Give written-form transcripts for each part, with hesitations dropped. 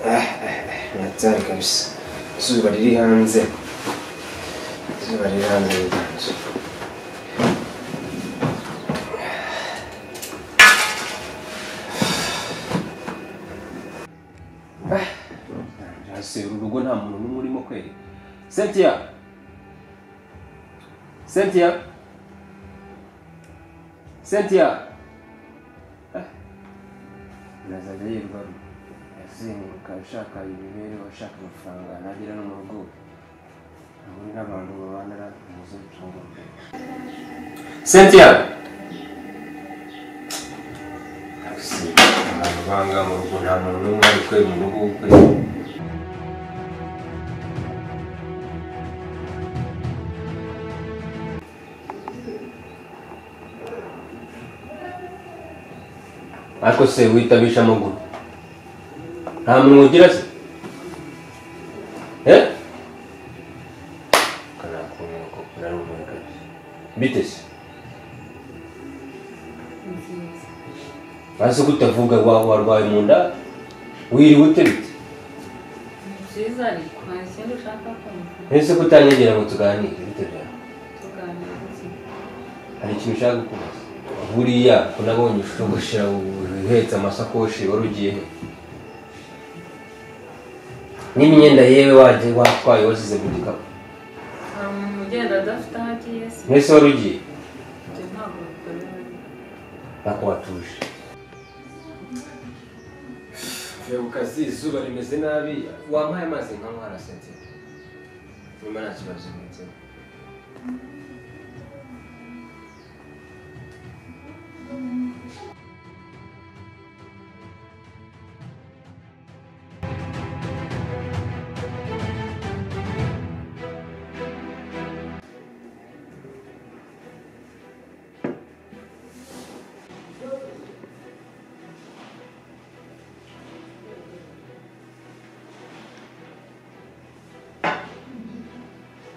Natari kabisa. Izuba riri hanze. Izuba riri hanze ritanze. Ese uru rugo nta muntu n'umwe urimo kweri. Cynthia. Cynthia. Cynthia. Nazajya yirirwa azenguruka ashaka imibereho, ashaka amafaranga, nagera no mu rugo ahuri n'abantu babana muze bitungurwa. Cynthia. Abantu banga mu rugo nta muntu n'umwe ari kweri mu rugo kweri. Ariko se witabisha amaguru nta muntu ugira se bite se maze kutavuga warwaye mu nda wiriwe ute bite byiza ariko nta kintu ushaka kumva ese kutanyegera ngo tuganire bite byawe tuganire iki hari ikintu ushaka kukubaza buriya kunabonye ushogoshera uhetse amasakoshi wari ugiye he n'imyenda yewe waje watwaye wasize mu gikapu hari umuntu ugenda adafite aho agiye se mbese wari ugiye ibyo ntabwo bikorera ntabwo watuje mvuye ku kazi izuba rimeze nabi wampaye amazi nkanywa harasetse nyuma nta kibazo mfite.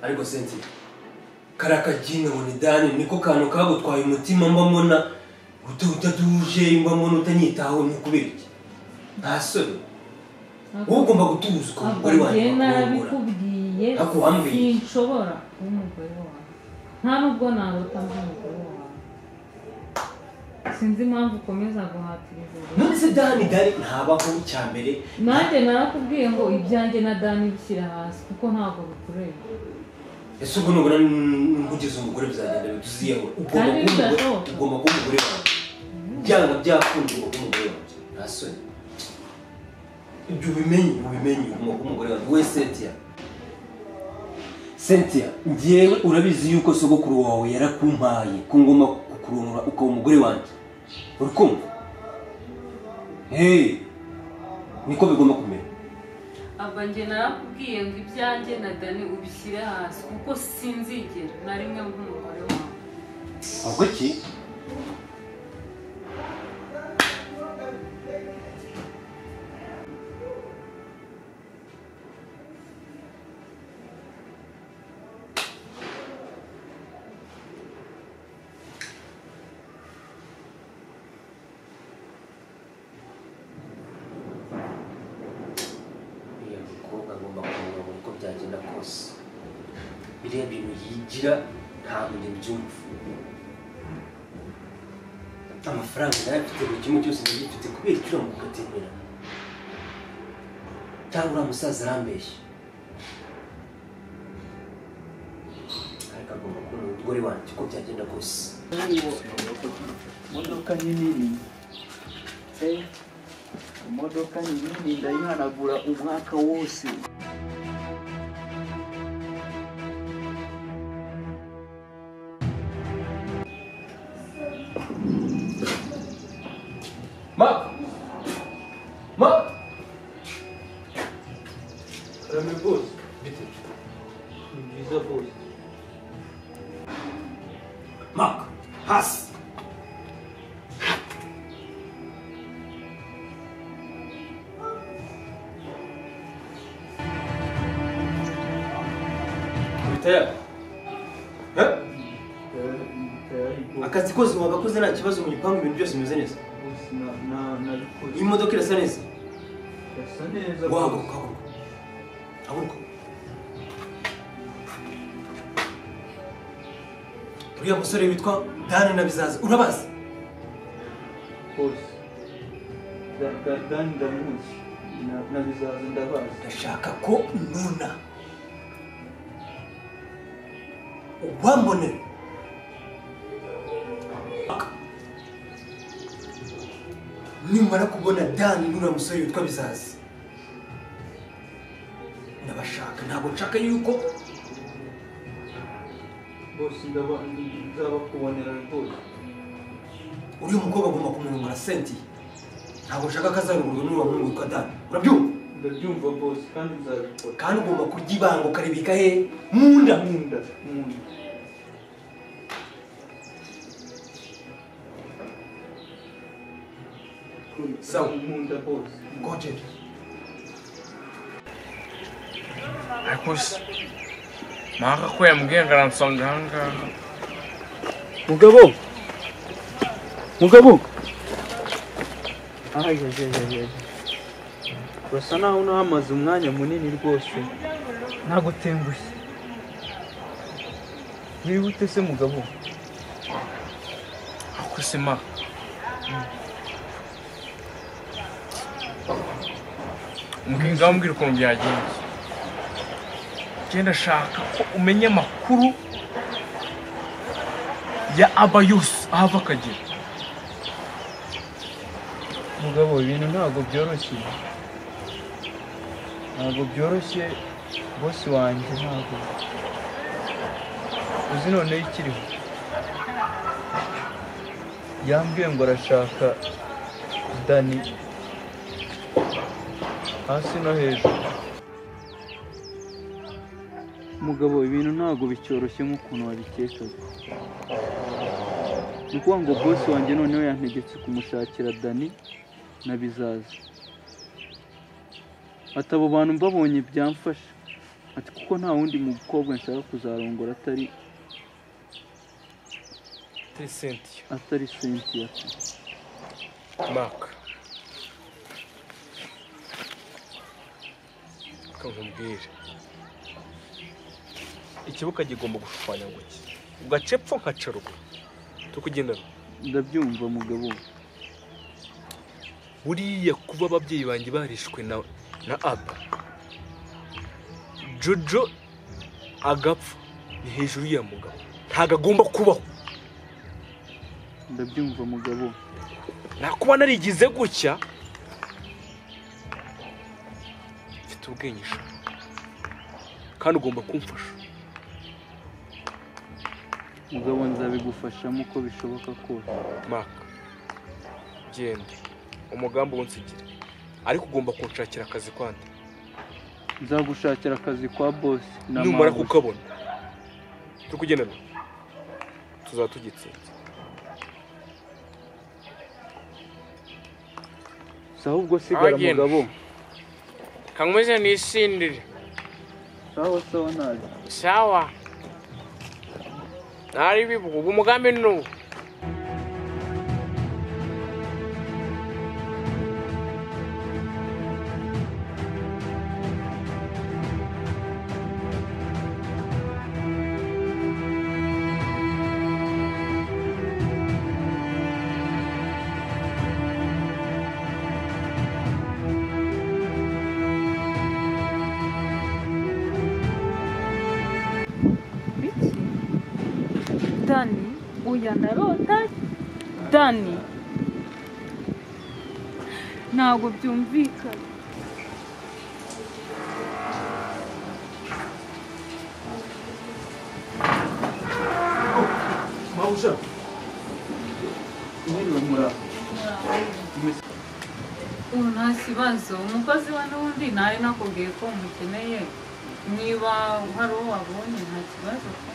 Ariko Cynthia karakajinga ngo ni Dani niko kantu kagutwaye umutima mba mbona utatuje mba mbona utanyitaho ni kubera iki nta soni wowe ugomba gutuza ukaba umugore wanjye narabikubwiye sinshobora kuba umugore wawe nta nubwo narota mba umugore wawe sinzi impamvu ukomeza guhatiriza none se Dani ntabaho icya mbere nanjye narakubwiye ngo ibyanjye na Dani bishyira hasi kuko ntabwo bikureba. Ese ubwo nubona nkugize umugore bizagenda bituziyeho ugomba kuba umugore wawe byanga byakunda ugomba kuba umugore wanjye nta soni ibyo ubimenye ugomba kuba umugore wanjye we Cynthia. Cynthia njyewe urabizi yuko sogokuru wawe yarakumpaye ko ngomba kukurongora ukaba umugore wanjye uri kumva hey niko bigomba kumera. Aba njye narakubwiye ngo ibyanjye na Dani ubishyire hasi kuko sinzigera na rimwe nk'umugore wawe. Ubwo ki? Uko byagenda kose biriya bintu yigira ntabwo njye mbyumva amafaranga ndayafite buri kimwe cyose ndagifite kubera icyo uriya mukobwa atemera cyangwa uriya musaza arambeshya ariko agomba kuba umugore wanjye uko byagenda kose. Imodoka ni nini imodoka ni nini ndayihanagura umwaka wose. Mark! Mark! Karame boss. Bite. Ni byiza boss. Mark! Hasi! Bitaya? Akazi kose wagakoze nta kibazo mu gipangu ibintu byose bimeze neza. Iyi modoka irasa neza. Gasa neza. Guhaguruka, haguruka. Uriya musore witwa Dani na Bizaza urabazi? Bose. Dani ndamuzi na Bizaza ndabazi. Ndashaka ko nuna ubambonera. Nimara kubona Dani n'uriya musore witwa Bizaza ndabashaka, ntabwo nshaka yuko bose nzabakubonera rwose. Uriya mukobwa agomba kumurongora Senti, ntabwo nshaka ko azarongorwa n'uriya muhungu witwa Dani, urabyumva? Ndabyumva bose kandi nzabikora. Kandi ugomba kurya ibanga ukaribika he? Mu nda. Mu nda, mu nda. Sawa. Mu nda bose. Got it. Ariko se maka ko yambwiye ngo aransanga aha ngaha. Mugabo! Mugabo! Ay, ay, ay, ay. Urasa naho unahamaze umwanya munini rwose. Nagutengushye. Wihute se mugabo. Ariko se ma. Mbwira mbwira ukuntu byagenze. Genda shaka ko umenya amakuru ya aba yose ahava akagera. Mugabo ibintu ntabwo byoroshye. Ntabwo byoroshye bosi wanjye ntabwo. Uzi noneho ikiriho. Yambwiye ngo arashaka Dani hasi no hejuru. Mugabo ibintu ntabwo bicyoroshye nk'ukuntu wabikekaga. Ni ukuvuga ngo bosi wanjye noneho yantegetse kumushakira Dani na Bizaza. Ati abo bantu mbabonye byamfasha. Ati kuko nta wundi mukobwa nshaka kuzarongora atari Cynthia. Atari Cynthia. Mark. Kankubwire. Ikibuga kigomba gushushanya ngo iki? Ugacepfo nkaca ruguru. Tukugendana. Ndabyumva mugabo. Buriya kuba ababyeyi banjye barishwe na Abba. Jojo agapfa ni hejuru ya mugabo. Ntago agomba kubaho. Ndabyumva mugabo. Nakuba narigize gutya. Mfite ubwenge sha. Kandi ugomba kumfasha. Mugabo nzabigufashamo uko bishoboka kose. Mark, genda. Umugambi wonsigire. Ariko ugomba kunshakira akazi kwande. Nzagushakira akazi kwa boss na numara kukabona. Tukugendana. Tuzatugitsinze. Sawa ubwo sigara mugabo. Kanyweze nisindire. Sawa sawa naje. Sawa. Nari bibuga umugambi nu. Dani, oya ndarota. Dani, ntabwo byumvikana. Mawusha, mwiriwe muraho. Ubu nta kibazo, umukozi wa n'ubundi nari nakubwiye ko umukeneye, niba hari uwo wabonye nta kibazo pe.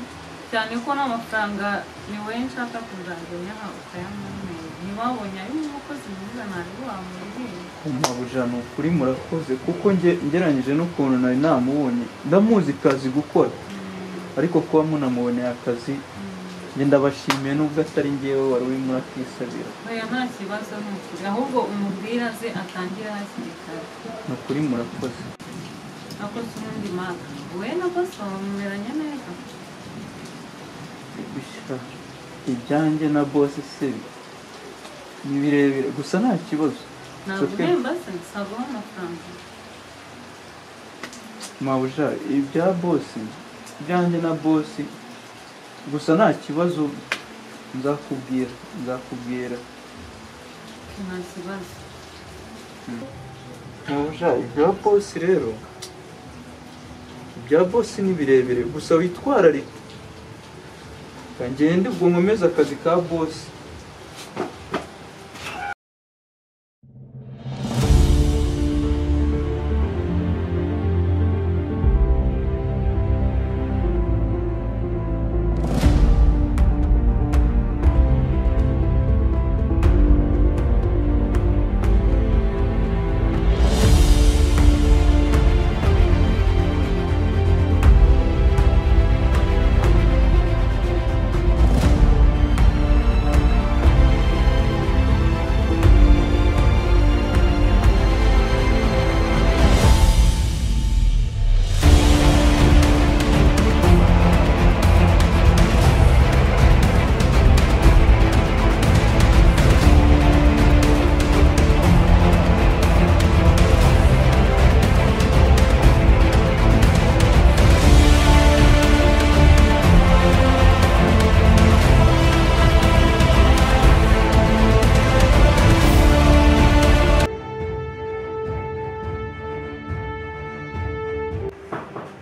Cyane ko n'amafaranga ni wowe nshaka kuzajya nyaha ukayamumpera. Niba wabonye ari umukozi mwiza ntabwo wamubwira. Mabuja ni ukuri murakoze kuko ngereranyije n'ukuntu nari namubonye ndamuzi kazi gukora, ariko kuba munamuboneye akazi Njye ndabashimiye nubwo atari njyewe wari urimo urakisabira. Oya nta kibazo ni ukuri, ahubwo umubwire aze atangire hakiri kare. Ni ukuri murakoze. Akoze ubundi maka we na boss wawe mumeranye neza? Bisha ibyanjye na boss se ni birebire, gusa nta kibazo. Naguhemba se nsaba amafaranga. Mabuja ibya boss ibyanjye na boss gusa nta kibazo, nzakubwira nzakubwira. Nta kibazo. Mabuja ibya boss rero, ibya boss ni birebire, gusa witwararike. Ngende ubwo nkomeze akazi ka boss.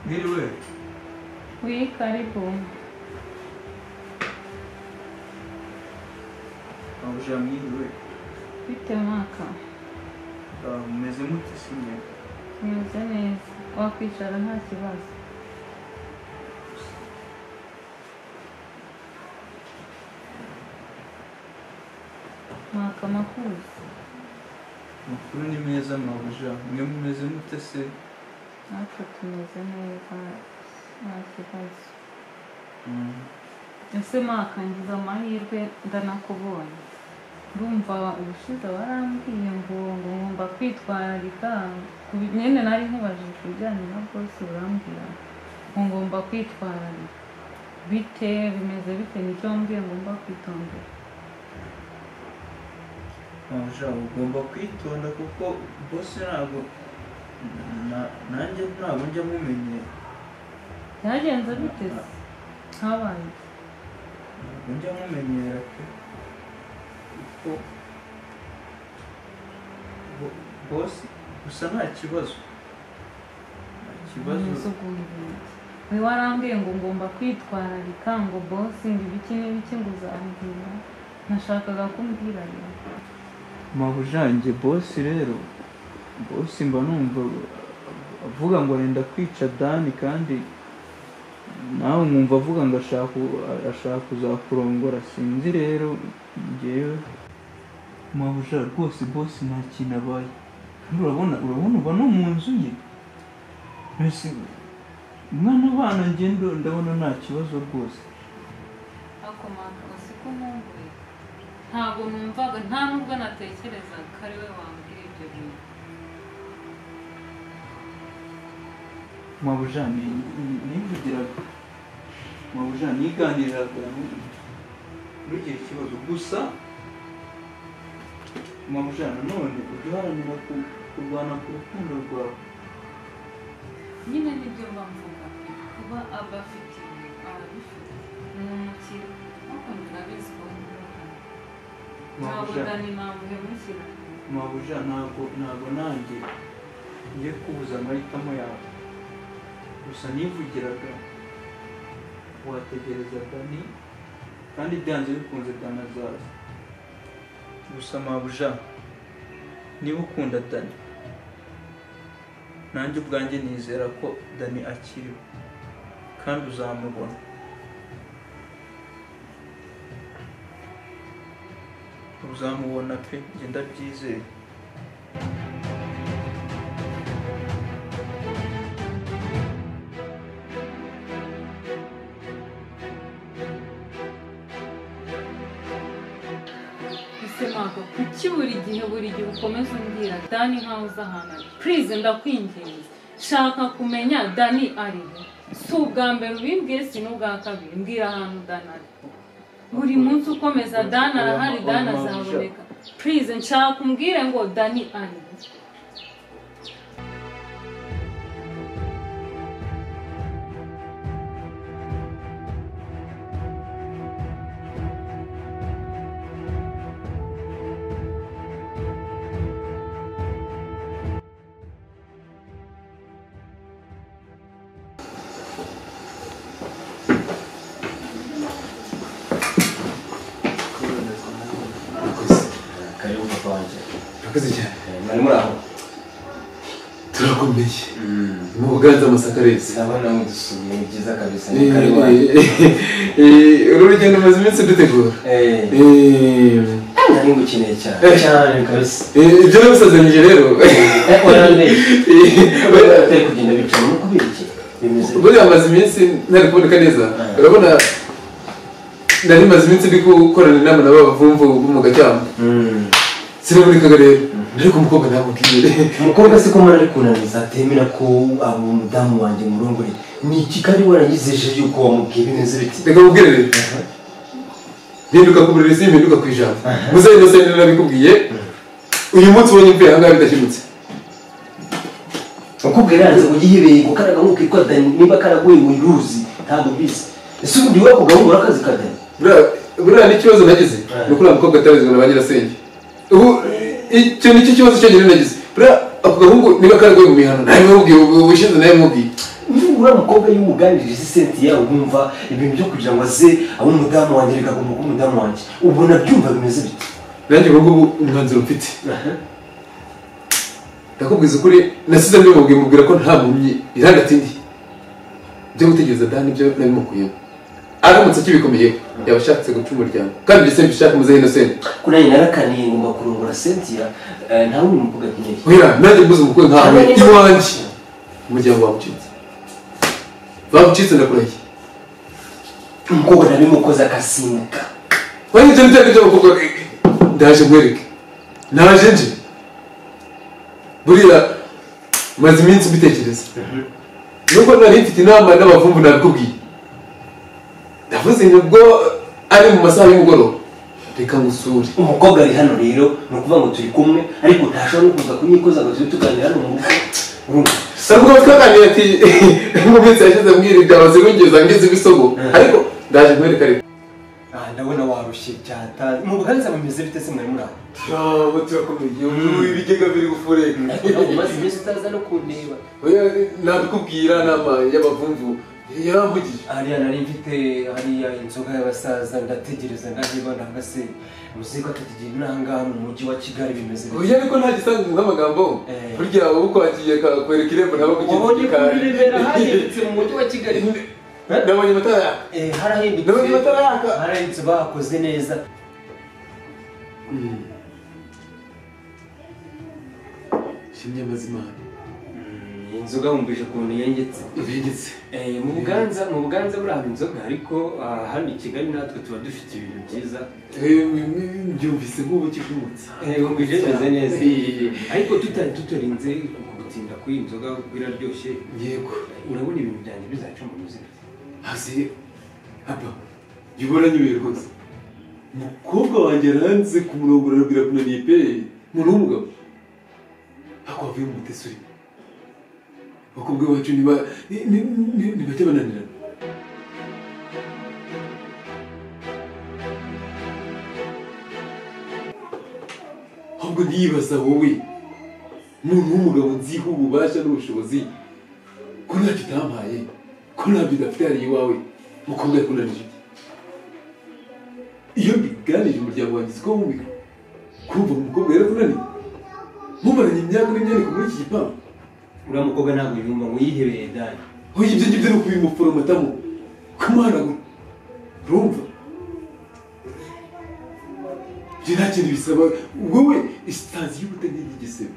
Mwiriwe. Oui, karibu. Mabuja mwiriwe. Bite maka? Mumeze mute se mwe? Tumeze neza. Wakwicara nta kibazo. Maka makuru. Makuru ni meza mabuja. Mwe mumeze mute se? Natwe tumeze neza nta kibazo. Ese maka ngize amahirwe ndanakubonye. Ndumva ubushize warambwiye ngo ngomba kwitwararika, nyine nari nkubajije ku bijyanye na boss urambwira ngo ngomba kwitwararika. Bite bimeze bite? Nicyo wambwiye ngomba kwitondera. Mabuja ugomba kwitonda kuko boss ntabwo nanjye ntabwo njya mumenyera. Byagenze bite se? Habaye ntabwo njya mumenyera pe, kuko boss gusa nta kibazo, nta kibazo. We warambwiye ngo ngomba kwitwararika ngo boss ngo ibiki n'ibiki ngo uzambwira, nashakaga kumbwira rero. Mabuja njye boss rero, boss mba numva avuga ngo arenda kwica Dani, kandi nawe nkumva avuga ngo ashaka kuzakurongora. Sinzi rero njyewe mabuja rwose boss nta kintu abaye. Kandi urabona uba no mu nzu ye mbese umwana ubana njye ndabona nta kibazo rwose. Ako maka uzi ko nkumbuye, ntabwo numvaga nta nubwo natekerezaga ko ari we wambwira ibyo bintu. Mabuja nivugiraga, mabuja niganiriraga, ntugire ikibazo. Gusa mabuja nanone ujye uharanira kurwana ku rukundo rwawe. Nyine nibyo mba mvuga pe, kuba aba afite ibintu arabifite, ni umukire ariko ndabizi ko ntabwo Dani namuhemukira. Mabuja ntabwo nanjye ngiye kubuza amahitamo yawe, gusa nivugiraga wategereza Dani kandi byanze bikunze Dani azaza. Gusa mabuja niba ukunda Dani, nanjye ubwanjye nizera ko Dani akiriho kandi uzamubona. Uzamubona pe, njye ndabyizeye. Maka, kuki buri gihe ukomeza umbwira Dani nkaho uzi ahantu ari? Please ndakwinginze, shaka kumenya Dani ari he. Si ubwa mbere ubimbwiye, si n'ubwa kabiri, mbwira ahantu Dani ari. Buri munsi ukomeza Dani arahari, Dani azaboneka. Please nshaka umbwire ngo Dani ari he. Turakomeye mu Buganza amasaka areze. Ndabona mudusuye, ni byiza kabisa. Ni karibu. Uru rugendo umaze iminsi dutegura. Nari ngukeneye cyane cyane kabisa. Ibyo nabisazanyije rero. Utari kugenda bicara no kubera iki bimeze? Buriya maze iminsi ntari kuboneka neza. Urabona nari maze iminsi ndi gukorana inama na ba bavumvu bo mu Gacyamo. Sinabonekaga rero. Ariko umukobwa namubwiye. Umukobwa se ko mara ari kunaniza atemera ko abo umudamu wanjye murongore. Ni iki kandi warayizeje yuko wamubwiye bimeze biti? Reka mubwire rero. Mpinduka ku buriri simpinduka ku ijambo. Muzehe Innocent narabikubwiye. Uyu munsi ubonye mvuye aha ngaha bidakemutse. Ukubwira yanze ugihebeye ngo karaga nkuko kitwa Dani, niba karaguye mu ruzi ntabwo bizi. Ese ubundi we kugahungura akazi ka Dani? Buriya n'ikibazo nagize ni uko uriya mukobwa atarizwe na ba nyirasenge. Ubu icyo nicyo kibazo cyonyine nagize. Buriya ako gahungu niba karaguye mu mihano nabimubwiye, ubushize nabimubwiye. Uriya mukobwa iyo umuganirije Cynthia wumva ibintu byo kugira ngo aze abe umudamu wanjye, reka agomba kuba umudamu wanjye, ubona byumva bimeze bite? Nanjye ubu ngubu umwanzuro mfite, ndakubwiza ukuri, nasize mbimubwiye mubwira ko nta mpumyi irangatindi byo gutegereza Dani byo nabimukuyemo. Aramutse akibikomeyeho yaba ashatse guca umuryango, kandi ibyo simbishaka muzehe Innocent. Ko nanjye narakaniye ngomba kurongora Cynthia, nta wundi mukobwa akeneye. Oya, nanjye mbuze umukobwa nkawe iwanjye, umuryango wamucitse, bamucitse ndakurahiye. Umukobwa nabimukoze akasimbuka. Oya, ibyo ni bya by'abakobwa, ndaje nkwereke, naje nje. Buriya maze iminsi mbitekereza, nubwo nari mfite inama n'abavumvu nabikubwiye. Ndavuze nubwo ari mu masaha y'umugoroba reka ngusure. Umukobwa ari hano rero, ni ukuvuga ngo turi kumwe, ariko ntashobora no kuza kunyikoza ngo tube tuganira hano mu rugo. Sarubwo twaganiriye ati mu minsi yashize mbwira ibyabaze rungeza ngeze ibisogo, ariko ndaje nkwereka rero. Ndabona warushye cyane. Mu Buganza bimeze bite se mwari muri aho? Cyabo turakomeye, ubu ibigega biri gufureka. Ariko umaze iminsi utaza no kundeba. Oya, nabikubwira inama y'abavumvu yaramvugiye. Hariya nari mfite hariya inzoga y'abasaza, ndategereza ndaheba ndavuga se muziko atakigira inanga mu mujyi wa Kigali bimeze bite? Oya, ariko nta gisanzwe nk'amagambo. Burya wowe ukwagiye kwereka irembo ntabwo wabonye kuri Remera hahindutse mu mujyi wa Kigali. Nabonye amatara yaka. Harahindutse. Nabonye amatara yaka. Harahindutse, bahakoze neza. Shimye amazimana. Inzoga wumvise ukuntu yengetse. Yengetse. Mu Buganza buriya haba inzoga, ariko hano i Kigali natwe tuba dufite ibintu byiza. Mbyumvise nk'ubuki bw'umutsi. Wumvise bimeze neza. Ariko tutarinze gutinda kuri iyi nzoga kuko iraryoshye. Yego. Urabona ibintu byanjye bizaca mu muziki. Hasi hapa jya ubona nyibeye rwose. Umukobwa wanjye aranze kumurongora arabwira kunaniye pe, umuntu w'umugabo. Ariko wavuye mu mutesi urimo. Abakobwa bacu ntibajya bananirana. Ahubwo ndibaza wowe umuntu w'umugabo nziho ububasha n'ubushobozi ko ntacyo utampaye, ko ntabyo udafite hariya iwawe, mukobwa yakunanije iki? Iyo mbiganije umuryango wanjye siko wumvika, kumva umukobwa yarakunaniye mumaranye imyaka n'imyaniko muri iki gipangu. Uriya mukobwa ntabwo yumva ngo yihebeye Dani. Oya, ibyo ngibyo ni ukubimuforomatamo ukamuhanagura, urumva? Ibyo nta kintu bisaba, wowe isazi y'ubute n'igisebe.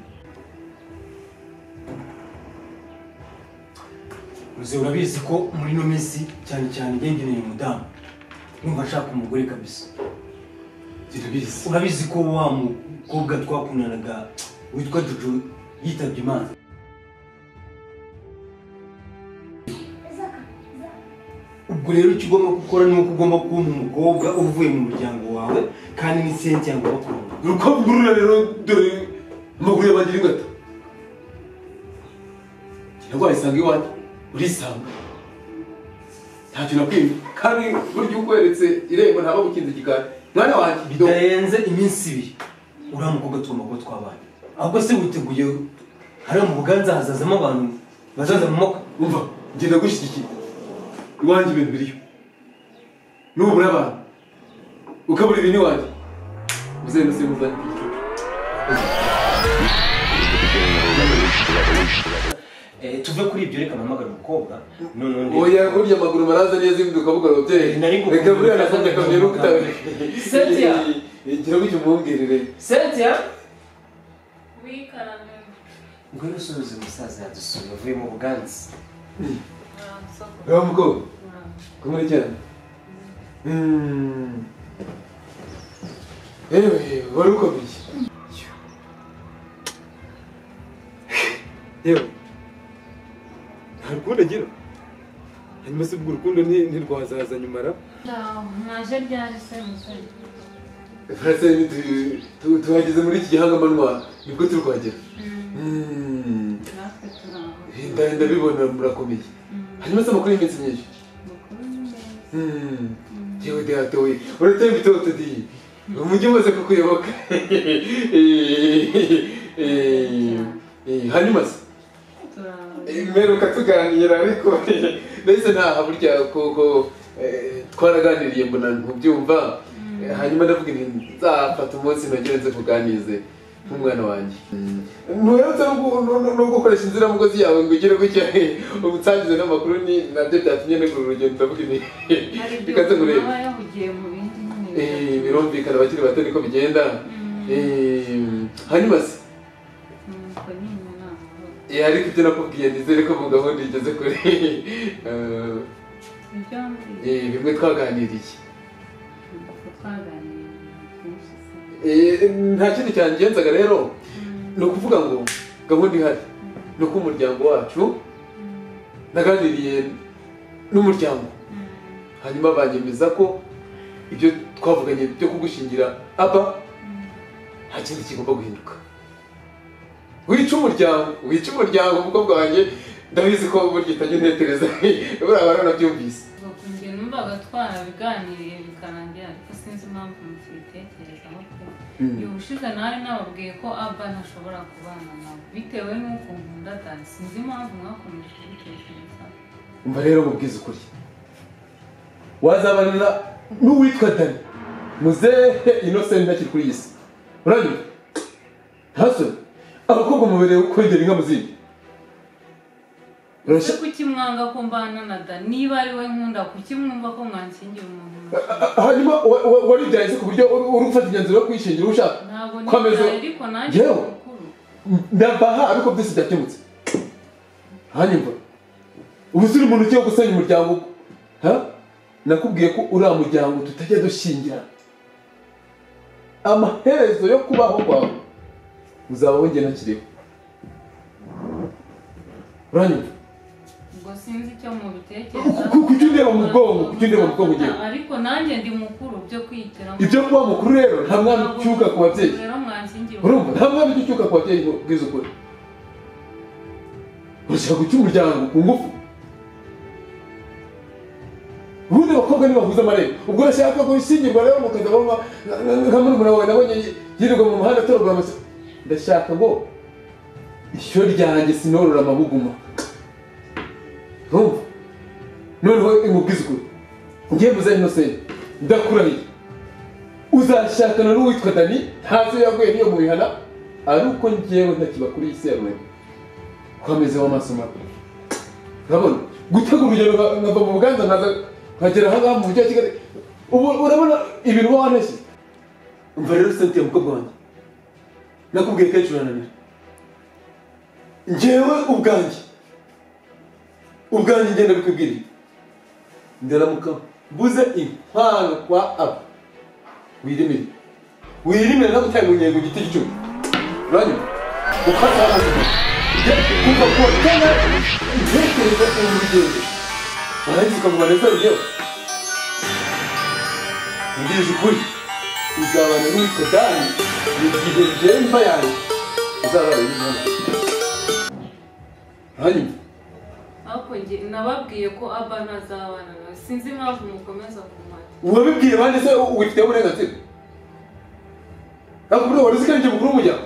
Uze urabizi ko muri ino minsi cyane cyane ngengeneye umudamu, numva nshaka umugore kabisa. Ndabizi. Urabizi ko wa mukobwa twakundanaga witwa Jojo yitabye Imana. Ubwo rero icyo ugomba gukora ni uko ugomba kubona umukobwa uvuye mu muryango wawe kandi ni Cynthia ngo bakunda. Urukobwa rero dore amaguru y'abagira ingata. Ntabwo wayisanga iwanjye, urisanga. Ntacyo nakwimye kandi burya ukweretse irembo ntaba gukinze igikari. Mwana wanjye bidarenze iminsi ibiri uriya mukobwa tugomba kuba twabanye. Ahubwo se witeguye hariya mu Buganza hazazamo abantu bazaza mu moko? Umva ngenda gushyigikiye iwanjye ibintu biriyo. Nubura abantu ukabura ibintu iwanjye uzende se muzanye igicucu. Tuve kuri ibyo reka mpamagare umukobwa none oya burya amaguru maraza neza imduka bugorobye. Reka buriya nasabye kamera ukutabe. Cynthia gira gutyo mumbwirire. Cynthia wikarame ngwino usubize umusaza yadusuye avuye mu Buganza. Uriya mukobwa kumwe cyane. Yewe wari ukomeye. Yewe nta rukundo agira. Hanyuma se ubwo urukundo ntirwazaza nyuma ra? Mwaje ryari se musore? Frase tuhageze muri iki gihangamanwa nibwo turi kuhagera. Ndabibona murakomeye. Hanyuma se amakuru y'iminsi myinshi? Yewe data we uratemba itoto di umujyi umaze kukuyoboka. Hanyuma se mperuka tuganira ariko ndetse ntaha burya kuko twaraganiriye mbona ntubyumva. Hanyuma ndavuga nti nzafata umunsi nongere nze kuganize nk'umwana wanjye. Ntuherutse no gukoresha inziramugozi yawe ngo ugere gutya ubusangize n'amakuru ni nabyo byatumye ntegura urugendo ndavuga nti reka nze nkurebe. Birumvikana abakiri bato niko bigenda. Hanyuma se ariko ibyo nakubwiye nizere ko mu gahunda igeze kure. Bimwe twaganiriye. Nta kindi cyangenzaga rero ni ukuvuga ngo gahunda ihari ni uko umuryango wacu naganiriye n'umuryango hanyuma banyemeza ko ibyo twavuganye byo kugushingira aba nta kindi kigomba guhinduka. Wica umuryango umukobwa wanjye ndabizi ko burya utajya untetereza buriya baranabyumvise. Njye numvaga twarabiganiriye bikarangira ariko sinzi impamvu mukibitekerezaho pe. Ubushize nawe nababwiye ko Abba ntashobora kubana nawe bitewe n'uko nkunda Dani, sinzi impamvu mwakomeje kubitekereza. Umva rero mubwize ukuri wazabana n'uwitwa Dani muzehe Innocent ntakiri kuri iyi si. Uranyumva? Ntasoni abakobwa mubereye kwegera inka mu zindi. Ese kuki mwanga ko mbana na Dani niba ari we nkunda kuki mwumva ko mwanshingira umuntu? Hanyuma waribyaye se ku buryo uri gufata imyanzuro yo kwishingira ushaka? Ntabwo nibyaye ariko nanjye mukuru. Ndabaha ariko byose byakemutse. Hanyuma ubu uri umuntu ugiye gusenya umuryango ha? Nakubwiye ko uriya muryango tutajya dushingira. Amaherezo yo kubaho kwawe uzaba wongeye ntakiriho. Uranyumva? Ubwo sinzi icyo mubitekereza. Kuki undeba mu bwonko? Kuki undeba mu bwonko ugiye? Ariko nanjye ndi mukuru byo kwihitiramo. Ibyo kuba mukuru rero nta mwana ucyuka ku babyeyi. Urumva? Nta mwana ucyuka ku babyeyi bwiza ukuri. Urashaka guca umuryango ku ngufu? Ubundi abakobwa ntibahuza amarembo. Ubwo urashaka gushyingirwa rero mukaza nka murumuna wawe nabonye yirirwa mu muhanda atoragura amase. Ndashaka ngo ishyo ryanjye sinorora amabuguma. Urumva? Noneho nkubwize ukuri ngiye mbuze Innocent ndakurahiye uzashakana n'uwitwa Dani ntazi yaguye niyo mu bihana ari uko ngewe ntakiba kuri iyi si ya rurema. Ko ameze w'amaso mabi. Urabona gutegura urugendo nkava mu Buganza nkaza nkagera aha ngaha mu mujyi wa Kigali. Ubu urabona ibintu uba wanteshye. Umva rero Cynthia mukobwa wanjye nakubwiye kenshi urananira. Njyewe ubwanjye ngenda bikubwiriye ndaramuka mbuze inkwano kwa aba wiremere Wirimira no gutanga inyengo giti gicucu. Uranyumva? Ukata kuva ku tena intekerezo urugendo. Warangiza ukavuga neza urugero. Mbwije ukuri uzabana n'uwitwa Dani mu gihe njyemba yanjye uzabana n'umwana. Uranyumva? Ariko njye nababwiye ko Abba ntazabana nawe, sinzi impamvu mukomeza kumata. Wabibwiye bande se wifiteho uburenganzira? Ntabwo buriya wari uzi ko ari njye mukuru w'umuryango?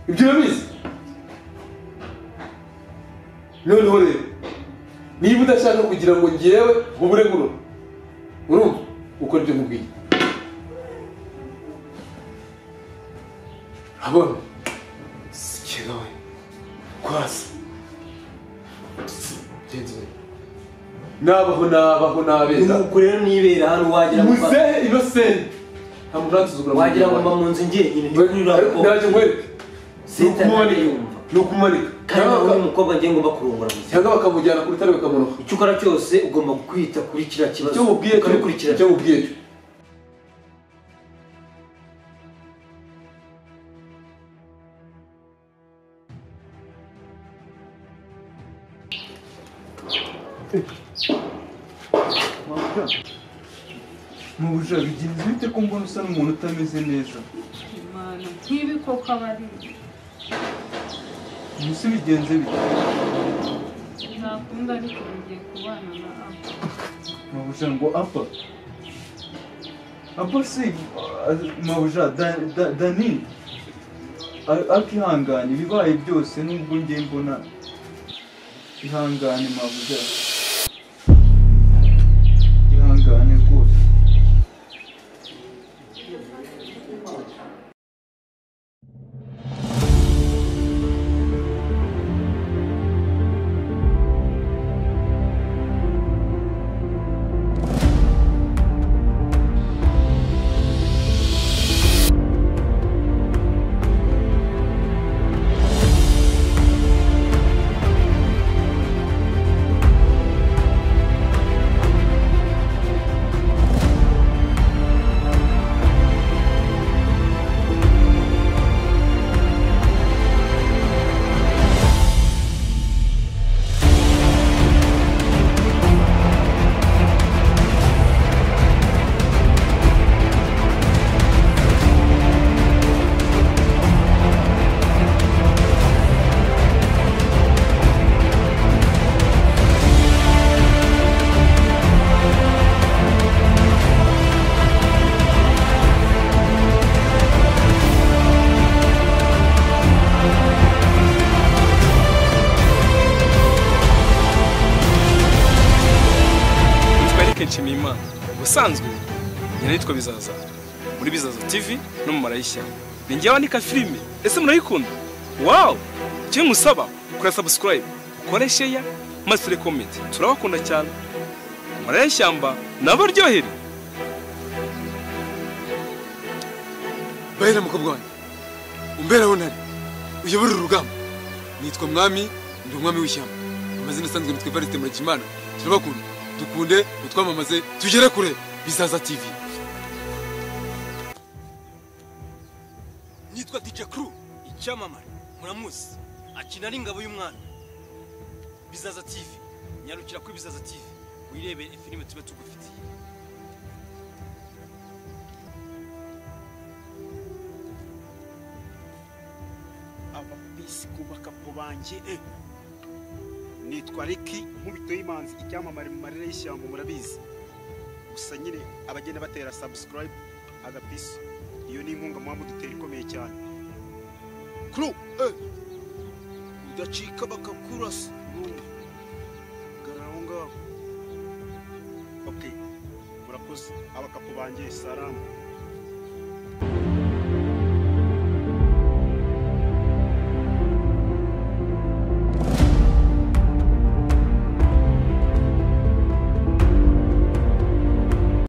Ibyo urabizi? Noneho rero niba udashaka kugira ngo njyewe nkubure nkurora, urumva ukora ibyo nkubwiye. Urabona? Sikera we kwasa genzi we nabaho nabaho nabeza. Nuko rero nibera hano wagira ngo muzehe Innocent nta muntu uransuzugura, wagira ngo mba mu nzu njyenyine ndikurira ko ndaje nkwereke. Ni ukumanika kandi nawe umukobwa ngiye ngomba kurongora gusa, cyangwa bakamujyana ku rutare bakamuroha. Icyo ukora cyose ugomba kwita kuri kiriya kibazo, icyo mubwiye ukabikurikirana. Icyo mubwiye cyo Mabuja, bigenze bite ko mbona usa n'umuntu utameze neza? Imana nk'ibi koko aba ari Mbese bigenze bite? Ntakunda ariko ngiye kubana na Abba. Mabuja ngo Abba? Abba se Mabuja, Dani akihangane ibibaye byose nubwo ngiye mbona ihangane Mabuja, ihangane rwose. Nshimiyimana ubusanzwe nyina yitwa Bizaza muri Bizaza TV no mu Marayishyamba. Ni njye wandika filime, ese murayikunda? Wow! Icyo musaba kora subscribe, ukore share, maze ure comment. Turabakunda cyane. Marayishyamba nabaryohere. Bahera mukobwa wanjye, umberaho ntari uyobora urugamba. Nitwa Mwami, ndi umwami w'ishyamba. Amazina asanzwe nitwa Evariste Muragimana. Turabakunda, dukunde, utwamamaze, tugere kure. Bizaza TV. Nitwa DJ Crew, icyamamare muramuzi, akina ari ingabo y'umwana. Bizaza TV, nyarukira kuri Bizaza TV wirebere filime tube tugufitiye. Abapisi kubaka banjye nitwa Ricky nkubito y'imanzi, icyamamare mu marira y'ishyamba murabizi. Gusa nyine abagenda batera subscribe agapisi, iyo ni inkunga muba mudutera ikomeye cyane. Crew udacika bakakurasa garahonga. Okay, murakoze abakapo banjye, salamu.